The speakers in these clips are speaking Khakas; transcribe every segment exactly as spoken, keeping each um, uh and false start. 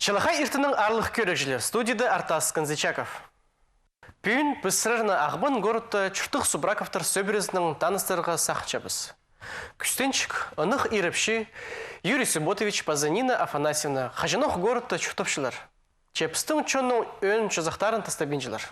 Чалахай иртеннең, аарлығ кӧрігҷілер, студияда Артас Канзычаков. Пӱӱн піс сірерні Ағбан городта чурттығ Субраковтар сӧбірезінең таныстырарға сағынчабыс. Кӱстенҷік, ынағ ирепчі Юрий Субботович паза Нина Афанасьевна хаҷанох городта чуртапчалар. Че пістің чонның ӧӧн чозахтарын тастабинчалар.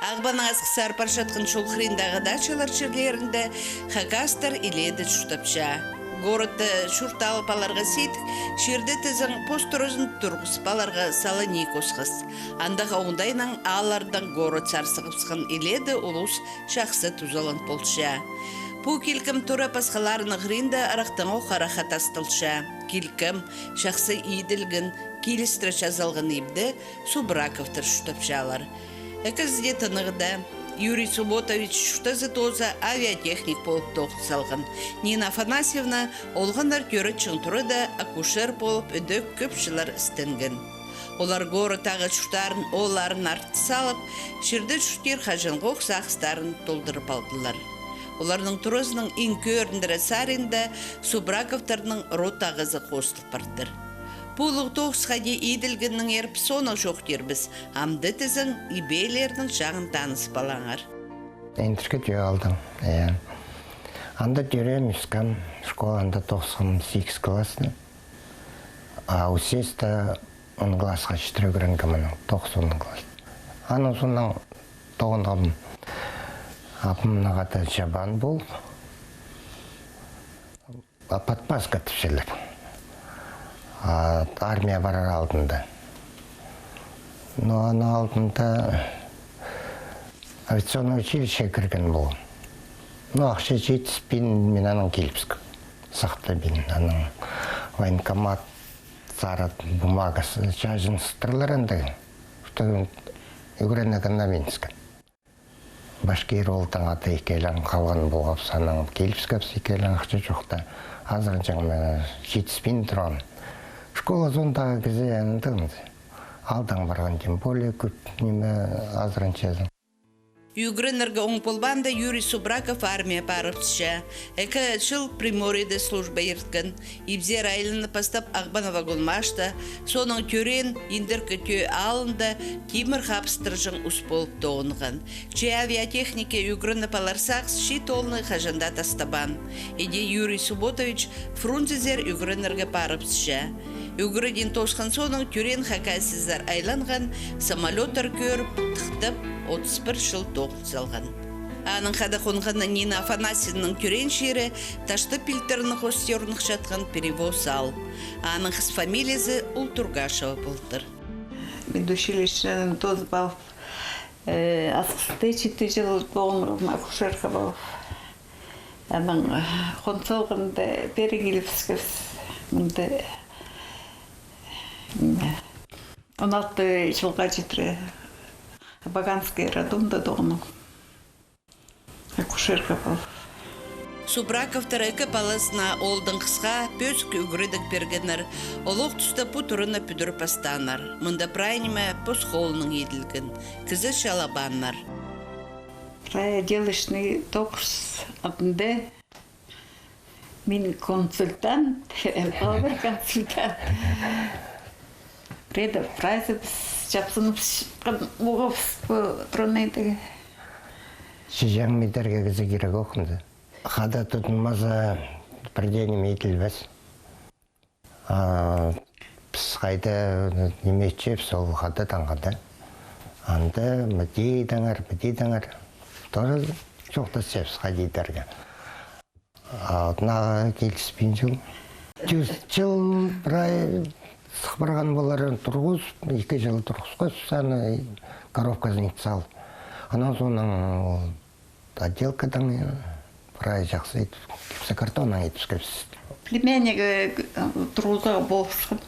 Ағбанның Асхыссар парчатхан чол хыриндағы дачалар чирлерінде хакастар илееде чуртапча. Городта чурт алып аларға сидік, чирде тізең пос туразын турғызып аларға сала ниик осхас. Андағ оңдайнаң ааллардаң город сарсығыбысхан илееде улус чахсы тузалан полча. Пу килкім тура пасхаларының хыринда ырахтаңох араха тасталча. Килкім, чахсы иділген, килістіре чазалған ибде Субраковтар чуртапчалар. Ікізі дее тынағда. Юрий Субботович чуртазы тооза авиатехник полып тоғын салған. Нина Афанасьевна олғаннар тӧреҷең турада акушер полып, ідӧк кӧп чыллар істенген. Олар городтағы чурттарын оолларына артыс салып, чирде чуртир хаҷанғох сағыстарын толдырып алдылар. Оларның туразының иң кӧріндіре саринда Субраковтарның род ағазы хоостыл партыр. Пу улуғ тоғысха даа иділгеннеңер піс соонаң чоохтирбыс, амды тізең ибелернің чағын таныс палаңар. Ендіргі тӧӧ алдым, я. Анда тӧреем, ӧскем, школа анда тоғысхам, сигіс классты. А УСЕС-та он классха читіре ӱгренгем, анаң тоғыс, он класс. Анаң соонаң тоғынғам, апам мына хада чабан полып, а, подпаска тіпчелер. А, армия парар алдында. Но аның алдында авиационное училище кірген полғам. Но ахча читіспин, мин анаң килібіскем. Сахтабин, анаң военкомат сары бумагазы, чачын сыттырлар анда. Что ӱгренерге на Минске. Башкир ол таңда ікӧлең халған полғабыс, анаң килібіскебіс ікӧлең, ахча чох та. Азыранчаң, мин читіспин турғам. Школа соондағы кізі андағ. Алдаң парған, тем более, кӧп ниме азыранчазың. Ӱгренерге оң полбаанда Юрий Субраков армия парыбысча. Ікі чыл Приморьеде служба ирткен. Ибзер айланып пастап, Ағбан вагонмашта, соонаң тӧреен Индіркі Тӧӧ аалында тимір хабыстырҷаң ус полып тоғынған. Че авиатехнике ӱгреніп алар сағыс чиит оолны хаҷан даа тастабаан. Іди Юрий Субботович Фрунзезер ӱгренерге парыбысча. Ӱгредиин тоосхан соонаң тӧреен Хакасиязар айланған, самолёттар кӧріп, тыхтап, отыс пір чыл тоғын салған. Аның хада хонғаны Нина Афанасьевнаның тӧреен чирі, Таштып пилтірінең хости орныхчатхан Перевоз аал. Аның хыс фамилиязы Ултургашева полтыр. Медучилищені тоозып алып, э, Асхыста читі чыл тоғынғам акушерка полып. Анаң, э, хоныс салғанда пеер килібіскебіс. Мында, м, он алты чылға читіре Абаканский роддомда тоғынғам. Акушерка полып. Субраковтар ікі палазына оолдаң хысха пӧзік ӱгредіг пиргеннер. Олох туста пу тураны пӱдіріп пастааннар. Мында прай ниме пос холынаң иділген. Кізі чалабааннар. Прай отделочный тоғыс адында. Мин консультант, главный консультант. Пірееде прайзыбыс чапсынып чатхан полғабыс пу тураны идерге. Чиҷең идерге кізі кирек ох анда. Хада тудынмаза, пір дее ниме иділбес. А піс хайда ниме итчебіс, ол хададаң хада. Анда мыди идіңер, мыди идіңер. Тоже чоохтасчабыс, хайди идерге. А однаға киліспин чыл. Тӧрт чыл прай сых парған полар, турғыс, ікі чыл турғысхабыс аны, коробказын ит сал. Анаң соонаң отделкадаң прай чахсы ит, гипсокартоннаң ит піскебіс. Племяннигі, э, турғызарға полыбысхан.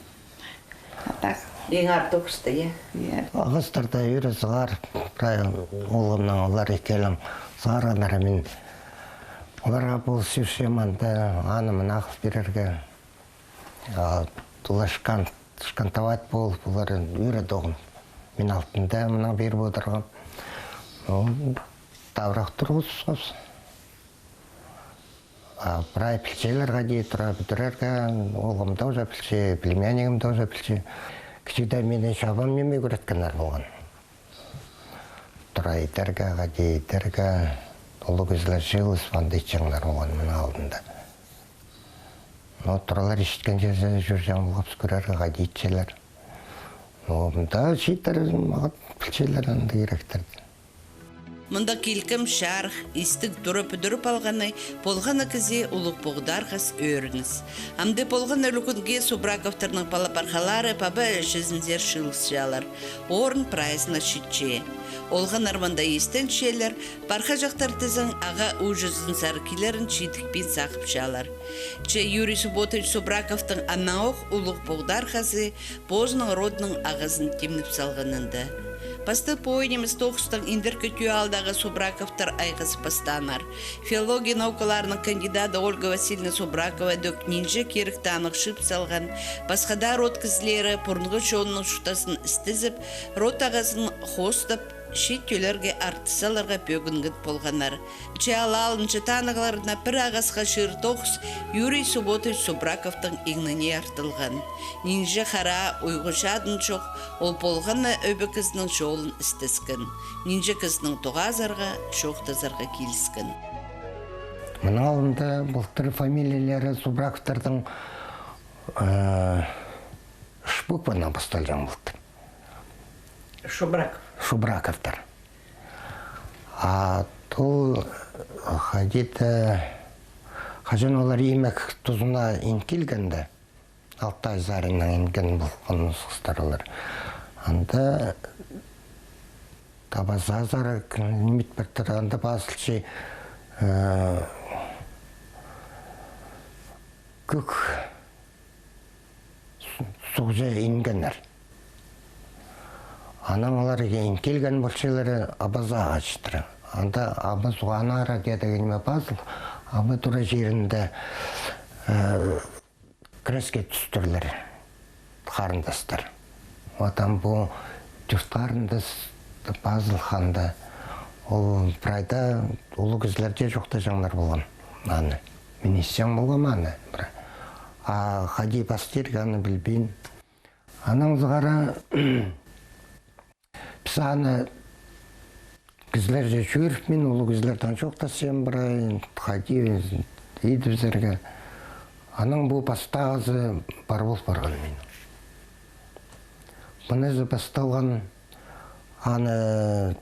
А так. Иң артых уста, я? Я. Ағастарда ӧӧре сығар, прай улуғымнаң олар ікӧлең сығарғаннар, мин оларға полыс чӧрчем анда, аны-мыны ағыл пирерге. А, олар шкан-, шкантовать полып, олар ӧӧре тоғын. Мин алтында мынаң пиріп одырғам. Ну, табырах турғысхабыс. А прай пілчелер, хайди тура пӱдірерге, оолғым тоже пілче, племяннигім тоже пілче. Кічігде мині чабам ниме ӱгреткеннер полған. Тура идерге, хайди идерге, улуғ кізілер чыылыс, анда итчеңнер полған мының алнында. Но туралар ишіткенҷе чӧрҷең полғабыс кӧрерге, хайди итчелер. Но мында чииттер мағат пілчелер анда киректерді. Мында килкім, чарых, истіг тура пӱдіріп алғаны полған на кізее улуғ поғдархас, ӧрініс. Амды полған на ӱлӱкӱнге Субраковтарның пала-пархалары паба-іҷезінзер чыылысчалар. Орын прайзына читче. Олғаннар мында истенчелер, пархаҷахтар тізең ағаа ууҷазынзар килерін чидікпин сағыпчалар. Че Юрий Субботович Субраковтың аннаң ох улуғ поғдархазы позының родының ағазын тимнеп салғанында. Пастап пу ой нимес тоғыстаң Индіркі Тӧӧ аалдағы Субраковтар айғазы пастааннар. Филология наукаларының кандидады Ольга Васильевна Субракова ідӧк нинҷе киректі анығ чыып салған, пасха даа род кізілері пурунғы чонының чуртазын істезіп, род ағазын хоостап, чиит тӧллерге артыс саларға пӧгінген полғаннар. Че аал алынҷа танығларына пір ағасха чыыр тоғыс Юрий Субботович Субраковтың иңніне артылған. Нинҷе хараа уйғу-чадын чох, ол полған на ӧбекезінің чолын істескен. Нинҷе кізінің тоғазарға, чоохтазарға киліскен. Мының алнында полтыр фамилиялары Субраковтарның, э, үш букванаң пасталҷаң полтыр. Шубраков. Шубраковтар. А тол, хайди-да, хаҷан олар Имек тузына ин килгенде, Алтай саринаң инген полған хыстар олар. Анда Абазазар ниме пиртір, анда пазылча, э, кӧк су-, суғҷа ингеннер. Анаң олар ин килген полчалар Абазаға читіре. Анда Абазуғанара тидіг ниме пазыл, Аба тура чирінде, э, креске тӱстірлер харындастар. Вот ам пу тӧрт харындас пазылханда, ол прайда улуғ кізілерде чоохтаҷаңнар полған аны. Мин истең полғам аны, прай. А хайди пастирға, аны пілбин. Анаң сығара піс аны кізілерҷе чӧріп, мин улуғ кізілердең чоохтасчам прай, хайди идібізерге. Анаң пу пастағызы пар пол парған минің. Пынызы пасталған, аны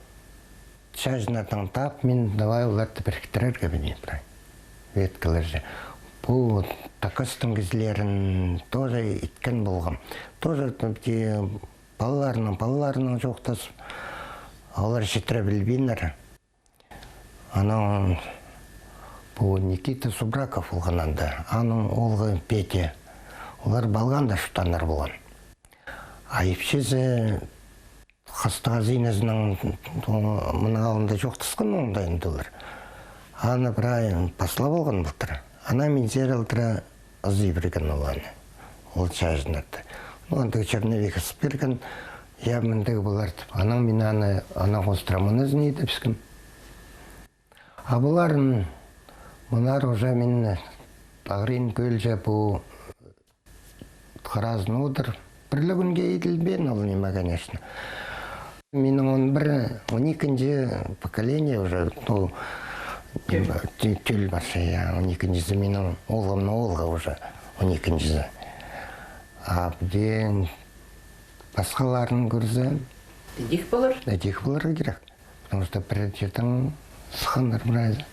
чаҷыннардаң тап, мин давай оларды піріктірерге, мин прай. Веткілерҷе. Пу Такастың кізілерін тоже иткен полғам. Тоже, там, ти-, палаларынаң, палаларынаң чоохтасып, олар читіре пілбиннер. Анаң пу Никита Субраков полған анда, аның оолғы Петя. Олар Балғанда чуртааннар полған. А ипчізі хастығ хазиназынаң мының алнында чоохтасхан оңдайында олар. Аны прай паслап алған полтыр. Анаң минзер алдыра ызый пирген ол аны. Ол чаҷыннарды. Ну, андағ черновик ызып пирген, я, мындағ полар тіп. Анаң мин аны, аны хоостыра мынызын идібіскем. А пуларын, мынар уже мин ағырин кӧлҷе пу хыразын одыр. Пір ле кӱнге иділбеен ол ниме, конечно. Минің он пір, он ікінҷі поколение уже, ну, тӧл, тӧ-, тӧл парча, я, он ікінҷізі минің оолғымның оолғы уже, он ікінҷізі. А пу дее пасхаларын кӧрзе, ідӧк полар. Ідӧк поларға кирек. Потому что пір чирдең сыхханнар прайзы.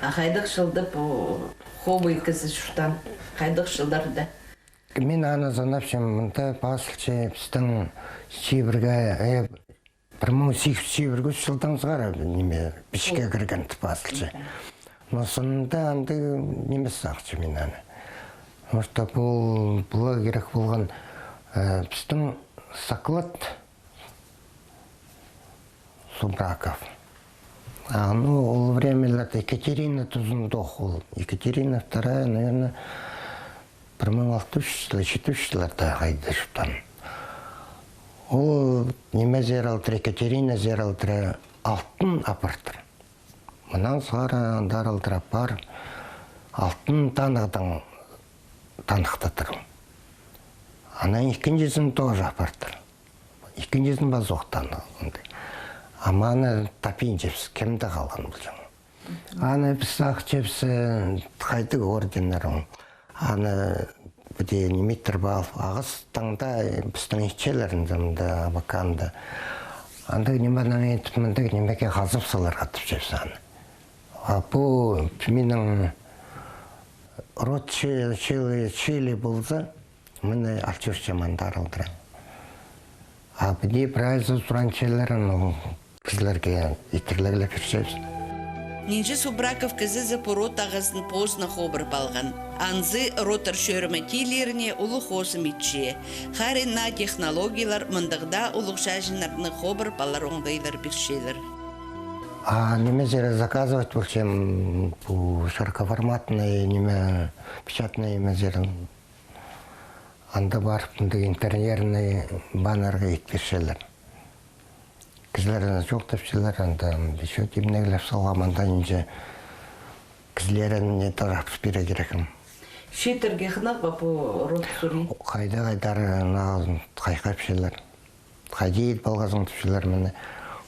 А хайдағ чылда пу хобый кізі чуртаан? Хайдағ чылларда? Мин аны санапчам, мында пазылча пістің чибірге, э, пір муң сигіс чӱс чибіргі ӱс чылдаң сығара, ниме, пічікке кірген тіп пазылча. Но сынында андағ нимес сағынчам мин аны. Потому что пу, пулар кирек полған, э, пістің Саклат Субраков. А, ну, ол времяларда Екатерина тузында ох ол. Екатерина вторая, наверное, пір муң алты чӱс чыллар, читі чӱс чылларда хайда чуртаан. Ол нимезер алдыра, Екатериназар алдыра алтын апартыр. Мынаң сығара андар алдыра пар. Алтын таныхтаң таныхтаттырым. Анаң ікінҷізін тоже апартыр. Ікінҷізін пазох таныхтаттырым. А мыны таппинчабыс, кемде халған полҷаң. Аны піс сағынчабыс, хайдағ орденнер. Аны піди ниме иттіріп ал, ағас таңда пістің итчелерінде, мында Абаканда. Андағ ниме, ниме итіп, мындағ нимеге хазып саларға тіпчебіс аны. А пу минің род чили, чили, чили полза, мыны алчурчам анда аралдыра. А піди прайзы суранчаларын ол кізілерге иттірліглеп пирчебіс. Нинҷе Субраков кізізі пу род ағазын позына хобырып алған. Анзы родтар чӧрімі тилиріне улуғ хозым итче. Харин наа технологиялар мындағ даа улуғ чачыннарны хобырып алар оңдайлар пирчелер. А нимезер заказывать полчам, пу широкоформатный ниме, печатный нимезер. Анда парып, мындағ интерьерный баннерге ит пирчелер. Кізілер аны чоохтапчалар, анда ещё тимнеглеп салғам, анда нинҷе кізілеріне таратып пирерге кирек. Чииттерге хынығ ба пу род сурин? Хайда-хайдар аны хайхапчалар. Хайди ит полғазың тіпчелер мені.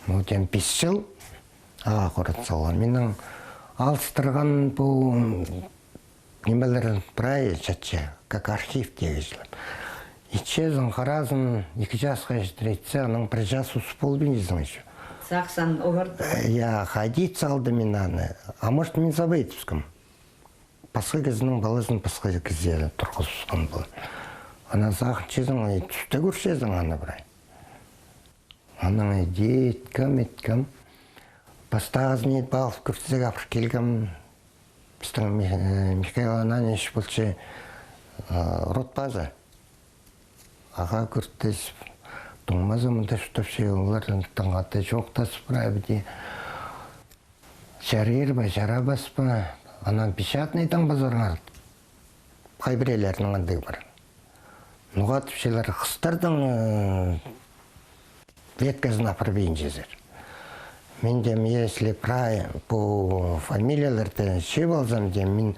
Ну, тем пис чыл ағаа хорат салған. Минің алыстырған пу нимелер прай чатча, как архив тегізіліп. Итчезің, харазың, ікі часха читіре итсе, анаң пір час ус полбинчазың ещё. Сағынчазың, олар. Э, я, хайди ит салды мин аны. А может, мин саба итіпчем. Пасха кізінің палазын пасха кізі турғызыбысхан полар. Анаң сағынчазың, и тӱсте кӧрчезің аны прай. Анаң иди иткем, иткем. Пастағызын ит пағыл кӧрзе, апарып килгем. Пістің Ми-, э, Михаил Ананьевич полча, э, род пазы. Ағаа кӧртіс, туңмазы мында чуртапча, олар тыңғады, чоохтазып прай піди. Чарир ба, чарабас па, анаң печатный таң пазарға. Хай пірелернің андағ пар. Ноға тіпчелер, хыстарның, э, ветказын апарбинчазар. Мин тем, если прай пу фамилияларды чыып алзам, тем, мин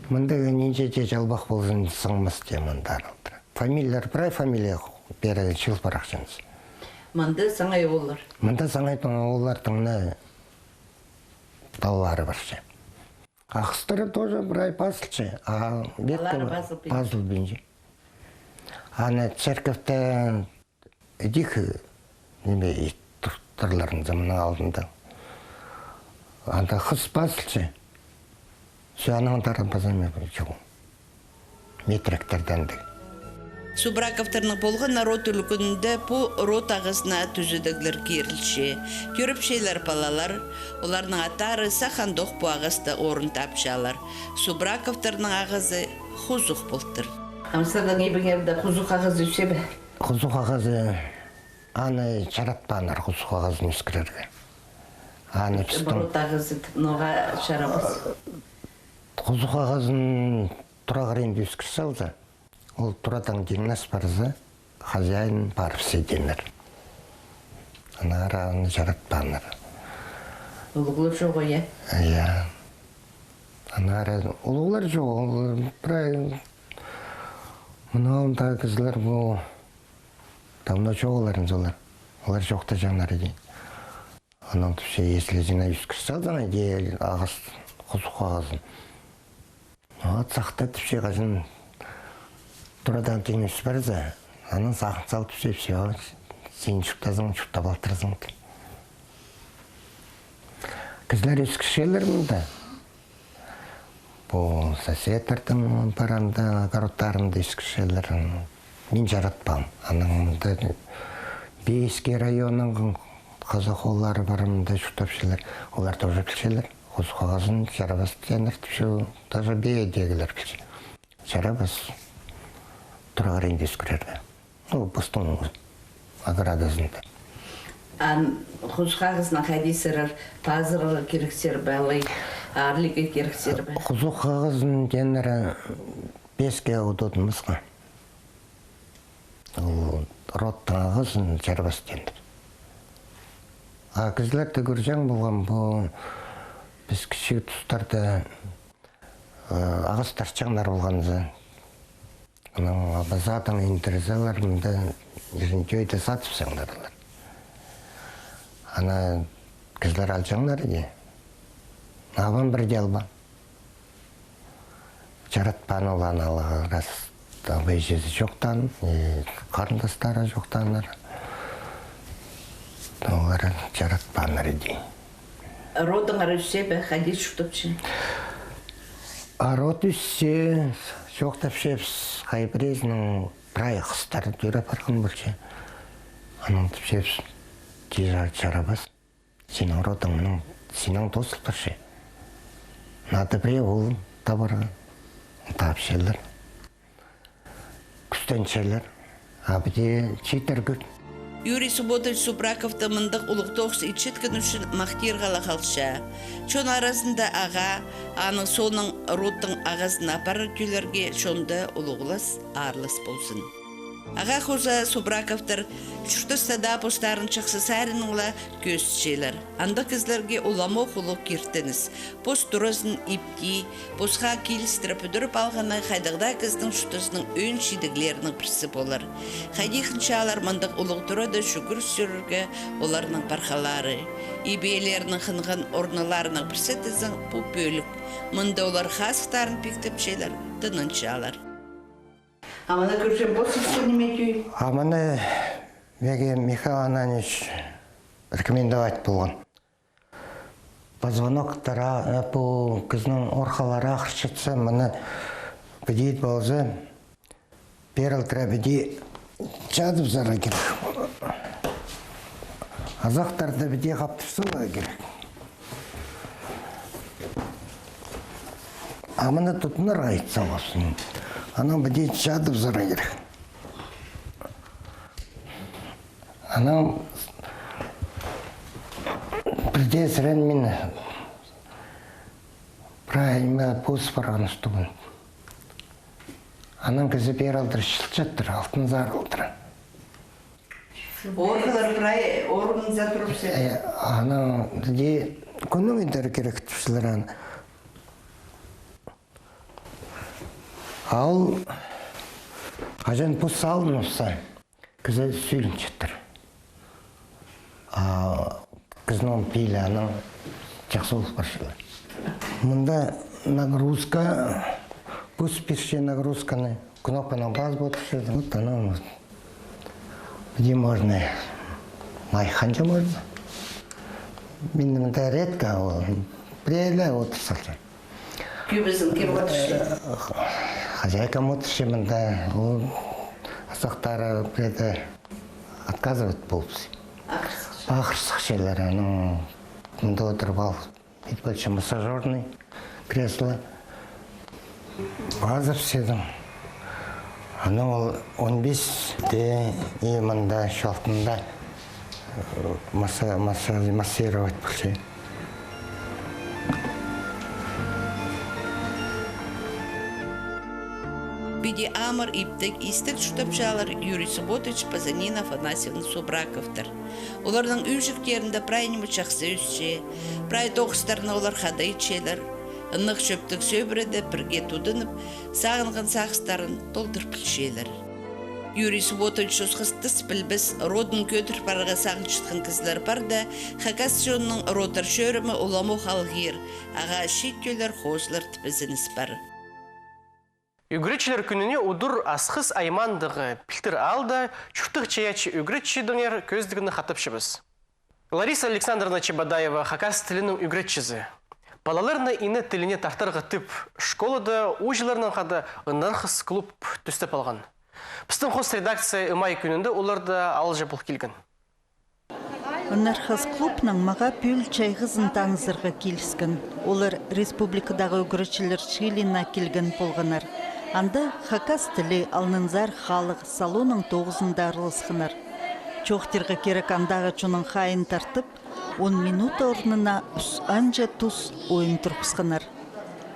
мындағ нинҷе дее чалбах ползын сыңмас, тем, мында аралдыра. Фамилиялар, прай фамилия пеер чыыл парахчаңзар. Мында саңай ооллар. Мында саңай оолларның на палалары парча. А хыстары тоже прай пазылча, а ветка пазылбинча. Аны церковьте идӧк, ниме, ит туртырлар мының алдында. Анда хыс пазылча. Всё, анаң андар пазылмай, чоғыл. Метректерденді. Субраковтарның полған на род ӱлӱкӱнінде пу род ағазына тӱзедіглер кирілче. Тӧрепчелер палалар, оларның аттары сах андох пу ағаста орын тапчалар. Субраковтарның ағазы хузух полтыр. Ам сірернің ибіңерде хузух ағазы ӧсче бе? Хузух ағазы, аны чаратпааннар, хузух ағазын ӧскірерге. Аны пістің... Род ағазы тіп, ноға чарабас? Хузух ағазын тура хыринда ӧскір салза, ол турадаң тиңнес парза, хозяин парып сиденер. Аннаңар аны чаратпааннар. Улуғлар чоғыл, я? Я. Аннаңар улуғлар чоғыл, ол прай мының алнындағы кізілер пу давно чоғыллар ин олар. Олар чоохтаҷаңнар иди. Анаң тіпче, если син ӧскір салзаң, иди ағас, хузух ағазын. От сахта тіпче, хаҷан турадаң тиңнес парза, анаң сағын сал тіпче, всё, син чуртазың, чуртап алтырзың. Кізілер ӧскірчелер мында. Пу соседтернің пар анда огородтарында ӧскірчелер. Мин чаратпаам. Анаң мында Бейский районның хазах ооллары пар, мында чуртапчалар. Олар тоже пілчелер. Хузух ағазын чарабас тееннер тіпче, даже бейдегілер пілче. Чарабас тура хыринда ӧскірерге. Ну, постың оградазында. А хузух ағазын хайди сірер, пазырарға кирексер бе, алай аарлирға кирексер бе? Хузух ағазын тееннер песке удудымысха. Ол родтың ағазын чарабас тееннер. А кізілерді кӧрҷең полғам, пу піс кічіг тустарда Ағас тартчаңнар полғанза, анаң абазадаң индірзелер, мында ӱзінҷі ойда садып салчаңнар. Аны кізілер алчаңнар, иди. Абам пірдее албаан. Чаратпаан ол аны аларға, рас. Абай-іҷезі чоохтаан, и харындастары чоохтааннар. Олар чаратпааннар, иди. Родыңар ӧсче бе, хайди чуртапча? А род ӧсче, чоохтапчабыс, хай пірезінің прай хыстар тӧреп парған полча. Анаң тіпчебіс, тиҷе чарабас. Синің родың мынаң, синің тоозыл парча. Надо пірее оолың табарға. Тапчалар. Кӱстенчелер. А піди чииттер кӧп. Юрий Субботович Субраковты мындағ улуғ тоғыс итчеткен ӱчӱн махтирға ла халча. Чон аразында ағаа, аның соонаң родтың ағазын апарар тӧллерге чонда улуғ ылас, аарлас ползын. Ағаа хоза Субраковтар чуртаста даа постарын чахсы саринаң ла кӧзітчелер. Андағ кізілерге уламох улуғ киртініс. Пос туразын иптии, посха килістіре пӱдіріп алғаны хайдағ даа кізінің чуртазының ӧӧн чидіглерінің пірсі полар. Хайди хынчалар, мындағ улуғ турада чӱгӱр сӱрерге оларның пархалары. Иб иелерінің хынған орналарының пірсі тізең, пу пӧлік. Мында олар хазыхтарын пиктепчелер, тынанчалар. А мыны кӧрчем, пос ӱстӱне ниме тӧӧй? А мыны мағаа Михаил Ананьевич рекомендовать полған. Позвоноктар, а, пу кізінің орхалары ағырчатса, мыны піди полза, пеер алдыра піди чадыбызарға кирек. Азахтарды піди хаптыр саларға кирек. А мыны тутынарға ит салғасын. Анаң піди чадыбызарға кирек. Анаң пірдее сірен мин прай ниме позып парған устағ. Анаң кізі пеер алдыра чылчаттыр, алтынзар алдыра. Орхалар прай орнында турыпча. Э, анаң піди кӱннің индері кирек тіпчелер аны. А ол хаҷан пос салыныбысса, кізі сӱлінчеттір. А кізінің пилі анаң чахсы полып парча. Мында нагрузка, пос пирче нагрузканы, кнопканы пазып одырча. Вот анаң, где можно, май ханҷа можно. Мин мында редко, ол пірее ле одыр салчам. Кӧбізін кем одырча? Хозяйкам одырча мында, ол азахтары пірее отказывать полыбысча. Ағырсыхча. Ағырсыхчалар, анаң мында одырып ал. Ит полча массажёрный кресло. Азыр седің. Анаң ол он бесте и мында чоохтында, э, масса-, масса-, массировать полча. Піди амыр, иптіг, истіг чуртапчалар Юрий Субботович паза Нина Афанасьевна Субраковтар. Оларның ӱҷіктерінде прай ниме чахсы ӧсче, прай тоғыстарны олар хада итчелер. Ынағ чӧптіг сӧбіреде пірге тудынып, сағынған сағыстарын толдыр пілчелер. Юрий Субботович осхастыс пілбес, родын кӧдір парарға сағынчатхан кізілер пар даа, хакас чонының родтар чӧрімі уламох алғыр, ағаа чиит тӧллер, хозылар тіп ізеніс пар. Ӱгретчілер кӱніне удур Асхыс аймаандағы Пилтір аалда чуртағ чайаачы ӱгретчідеңер кӧзідігні хатапчабыс. Лариса Александровна Чебодаева хакас тілінің ӱгретчізі. Палаларны ине тіліне тартарға тіп, школада ууҷаларнаң хада «Ынархас» клуб тӧстеп алған. Пістің хоос редакция ымай кӱнінде оларны алҷа пол килген. «Ынархас» клубнаң мағаа пӱӱл чайғызын танызарға киліскен. Олар республикадағы ӱгретчілер чыылиина килген полғаннар. Анда хакас тілі, алнынзар халых, салонның тоғызында араласханнар. Чоохтирға кирек, андағы чонның хайиин тартып, он минута орнына ӱс анҷа тус ойын турғысханнар.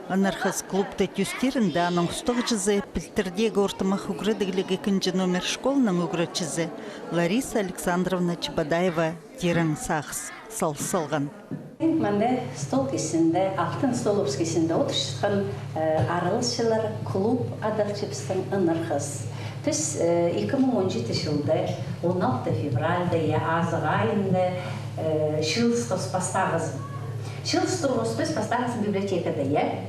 «Ынархас» клубты тӧстирінде аның устағҷызы, Пилтірдегі ортымах ӱгредігліг ікінҷі номер школаның ӱгретчізі Лариса Александровна Чебодаева тирең сағыс сал салған. Мында стол кистінде, алтын столыбыс кистінде одырчатхан, э, араласчылар клуб адалчабыстың «Ынархас». Піс, э, ікі муң он читі чылда, он алты февральда, я, азығ айында, э, чыылысхабыс пастағызын. Чыылыс турғабыс піс пастағызын библиотекада, я.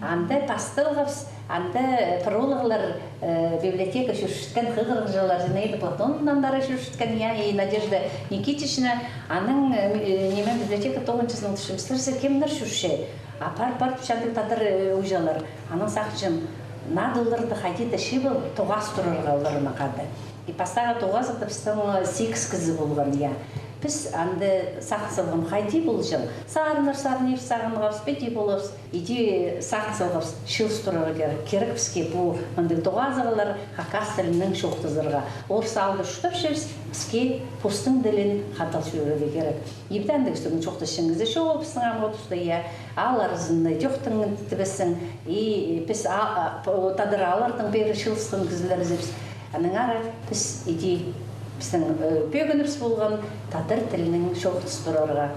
Анда пасталғабыс, анда, э, пір оолағлар, э, библиотека чӧрчеткен, хығырығҷылар, Зинаида Платоновна андар чӧрчеткен, я, и Надежда Никитична, анаң, э, ниме, библиотека тоғынҷызын одырчабыс, сірер кемнер чӧрче? А пар, пар, тіпче, андағ тадар, э, ууҷалар. Анаң сағынчам, надо оларны хайди даа чыып ал, тоғас турарға оларны хада. И пастағы тоғазығда пістің, э, сигіс кізі полған, я. Піс анда сағын салғам, хайди полҷаң. Сарыннар сарнирбыс, сағынғабыс, піди полабыс. Иди сағын салғабыс, чыылыс турарға кирек, кирек піске пу мындағ тоғазығлар хакас тілінең чоохтазарға. Орыс аалда чуртапчабыс, піске постың тілін хада ал чӧрерге кирек. Ибде андағ кізілернең чоохтасчаң кізі чоғыл пістің амғы туста, я, аал аразында чоохтаң тібессің, и піс, а, а, п-, тадар ааллардаң пеер чыылысхан кізілер ізебіс. Аннаңар піс иди, пістің, э, пӧгінібіс полған тадар тілінең чоохтас турарға.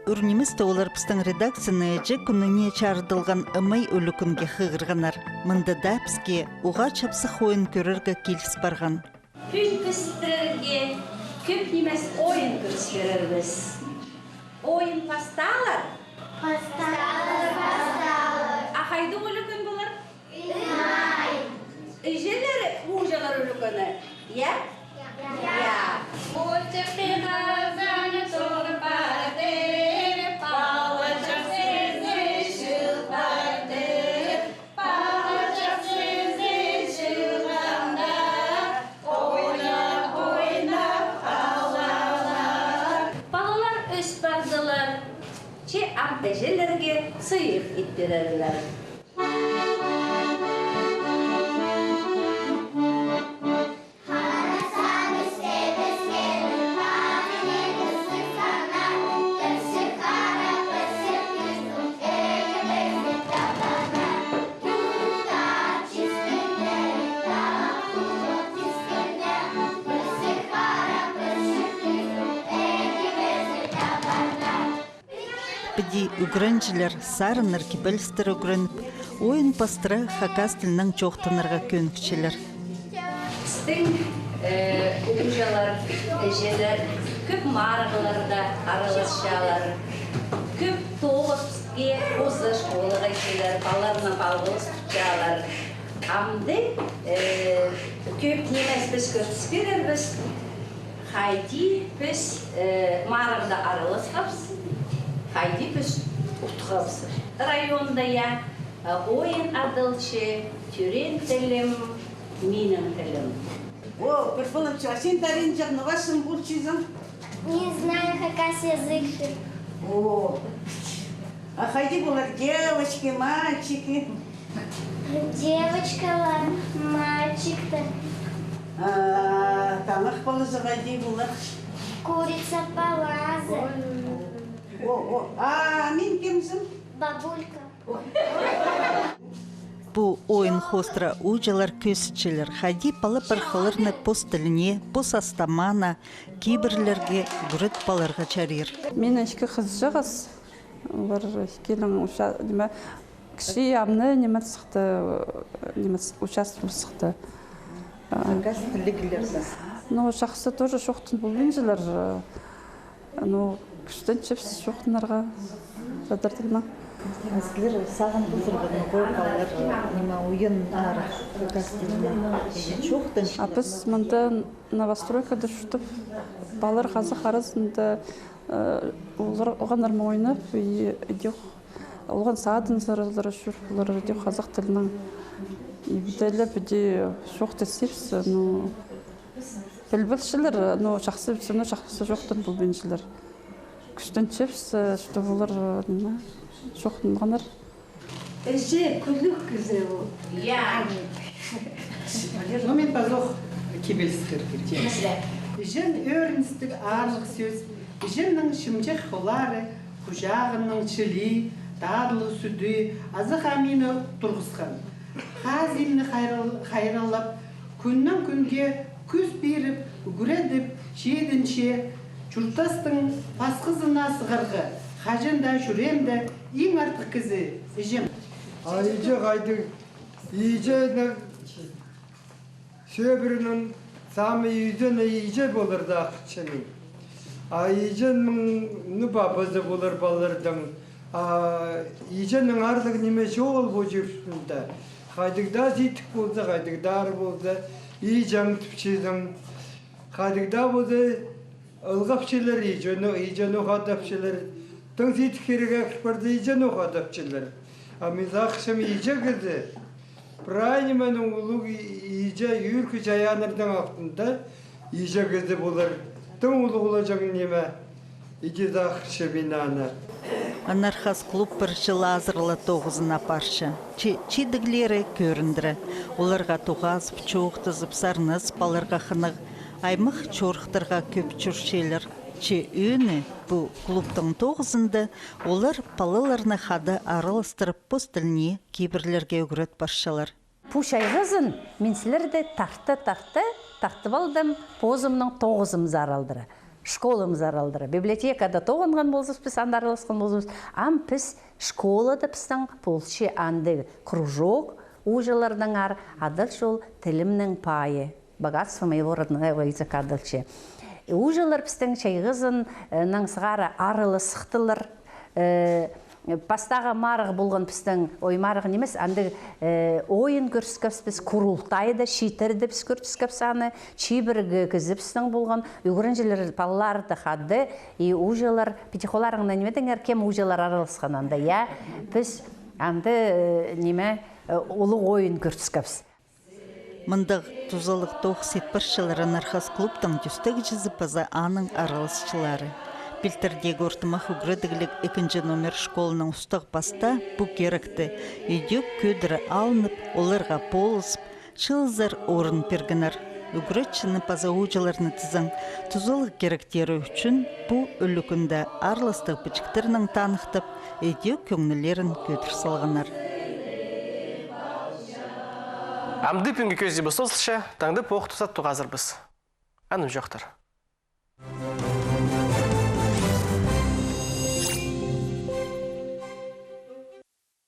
Ӱр ниместе олар пістің редакцияны Іҷе кӱніне чарыдылған ымай ӱлӱкӱнге хығырғаннар. Мында даа піске уғаа чапсых ойын кӧрерге киліс парған. Пӱӱн піс сірерге кӧп нимес ойын кӧріс пирербіс. Ойын пасталар? Пасталар, пасталар. А хайдағ ӱлӱкӱн полар? Ымай. Іҷелер, ууҷалар ӱлӱкӱні. Я? Я. Мультик хығырзаң, тур партыр, палаҷах сізі чыылып партыр. Палаҷах сізі чыылғанда, ойнап, ойнап алалар. Палалар ӧс пардылар, че ам іҷелерге сыйых ит пирерлер. Піди ӱгренҷілер сарыннар, кибелістер ӱгреніп, ойын пастыра хакас тілінең чоохтанарға кӧнікчелер. Пістің, э, ууҷалар, іҷелер кӧп марығларда араласчалар, кӧп тоғысха позы школаға килер, палаларнаң палғалыс тутчалар. Амды, э, кӧп нимес піс кӧріс пирербіс. Хайди піс, э, марығда араласхабыс, хайди піс утхабыс. Районда, я, э, ойын адалча «Тӧреен тілім, минің тілім». О, пір полча, а син таринҷах, ноға син полчазың? Не знаю хакас язык. О, а хайди полар, девочки, мальчики? Девочкалар, мальчиктар. А таңах палазы хайди полар? Курица палазы. О, о, а мин кемзім? Бабулька. Пу ойын хоостыра ууҷалар кӧзітчелер, хайди пала-пархаларны пос тіліне, пос астамаана, кибірлерге ӱгретіп аларға чарир. Мин ікі хызыҷағас, олар ікӧлең уча-, ниме, кічіг амды ниме сыхты, ниме с-, участвовать сыхты. А, хакас тілліглерде. Ну, чахсы тоже чоохтан полбинчалар. Ну, кӱстенчебіс чоохтанарға тадар тілінең. А сірер сағын пызырған, ну, кӧп палалар, ниме, ойыннар хакас тілінең чоохтанча. А піс мында новостройкада чуртап, палалар хазах аразында, э, олар, олғаннарнаң ойнап, и, идӧк олған садын саралар чӧр, олар идӧк хазах тілінең. И піди ле, піди чоохтасчабыс, ну, пілбинчелер, ну, чахсы, всё равно чахсы чоохтан полбинчалар. Кӱстенчебіс, э, чтоб олар, э, ниме, чоохтанғаннар. Іҷе кӱлӱк кізі ол. Я. Ну, мин пазох кибеліске киртем. Іҷен ӧріністіг аарлығ сӧс, іҷемнің чымҷах холлары, хуҷағымның чіли, татлығ сӱді, азах амиині турғысхан. Хазиимні хайрал-, хайраллап, кӱннең кӱнге кӱс пиріп, ӱгредіп, чиитінче, чуртастың пасхызына сығарға, Хаҷан даа чӱреемде иң артых кізі іҷем. А иҷе хайдағ, иҷені сӧбіренің самый ӱзені иҷе полар даа хынчам мин. А иҷенің, ну, пабазы полар палаларның. А иҷенің аарлығ ниме чоғыл пу чуртында. Хайдағ даа сидік полза, хайдағ даа аар полза, иҷең тіпчезің. Хайдағ даа полза, ылғапчалар, иҷе, ну, иҷе, ну, хадапчалар. Тың сидік хирек парза, иҷе, ну, хадапчалар. А мин сағынчам, иҷе кізі. Прай нименің улуғ и-, иҷе, ӱркі чайааннарның алтында иҷе кізі полар. Тың улуғлаҷаң ниме. Иди сағынчам мин аны. Анархас клуб пір чыл азыра ла тоғызын апарча. Чи-, чидіглері кӧріндіре. Оларға тоғазып, чоохтазып, сарназып аларға хынығ. Аймах чорыхтарға кӧп чӧрчелер. Че ӧӧні пу клубтың тоғызында олар палаларны хада араластырып, пос тіліне, кибірлерге ӱгрет парчалар. Пу чайғызын мин сірерді тарта-тарта тартып алдым, позымның тоғызымзар алдыра, школамзар алдыра. Библиотекада тоғынған ползабыс, піс анда араласхан ползабыс. Ам піс школада, пістің полча андағ кружок, ууҷаларнаңар, адалча ол «Тілімнің пайы», «Богатство моего родного языка» адалча. Ууҷалар пістің чайғызын, э, наң сығара араласхтылар. Э, пастағы марығ полған пістің, ой, марығ нимес, андағ, э, ойын кӧріскебіс піс, курултайда, чииттерде піс кӧріскебіс аны, чибіргі кізі пістің полған, ӱгренҷілер, палалар даа хада, и ууҷалар, піди холларыңны нимедеңер, кем ууҷалар араласхан анда, я? Піс анда, э, ниме, э, улуғ ойын кӧріскебіс. Мындағ тузалығ тоғыс ит парчалар Анархас клубтың тӧстегҷізі паза аның араласчылары. Пилтірдегі ортымах ӱгредігліг ікінҷі номер школаның устағ-пастаа пу киректі ідӧк кӧдіре алынып, оларға полызып, чыылызар орын пиргеннер. Ӱгретчіні паза ууҷаларны тізең, тузалығ киректері ӱчӱн пу ӱлӱкӱнде араластығ пічіктернең таныхтап, ідӧк кӧңнілерін кӧдір салғаннар. Амды пӱӱнгі кӧзідібіс тоозылча, таңда пу ох туста тоғазарбыс. Анымҷохтар.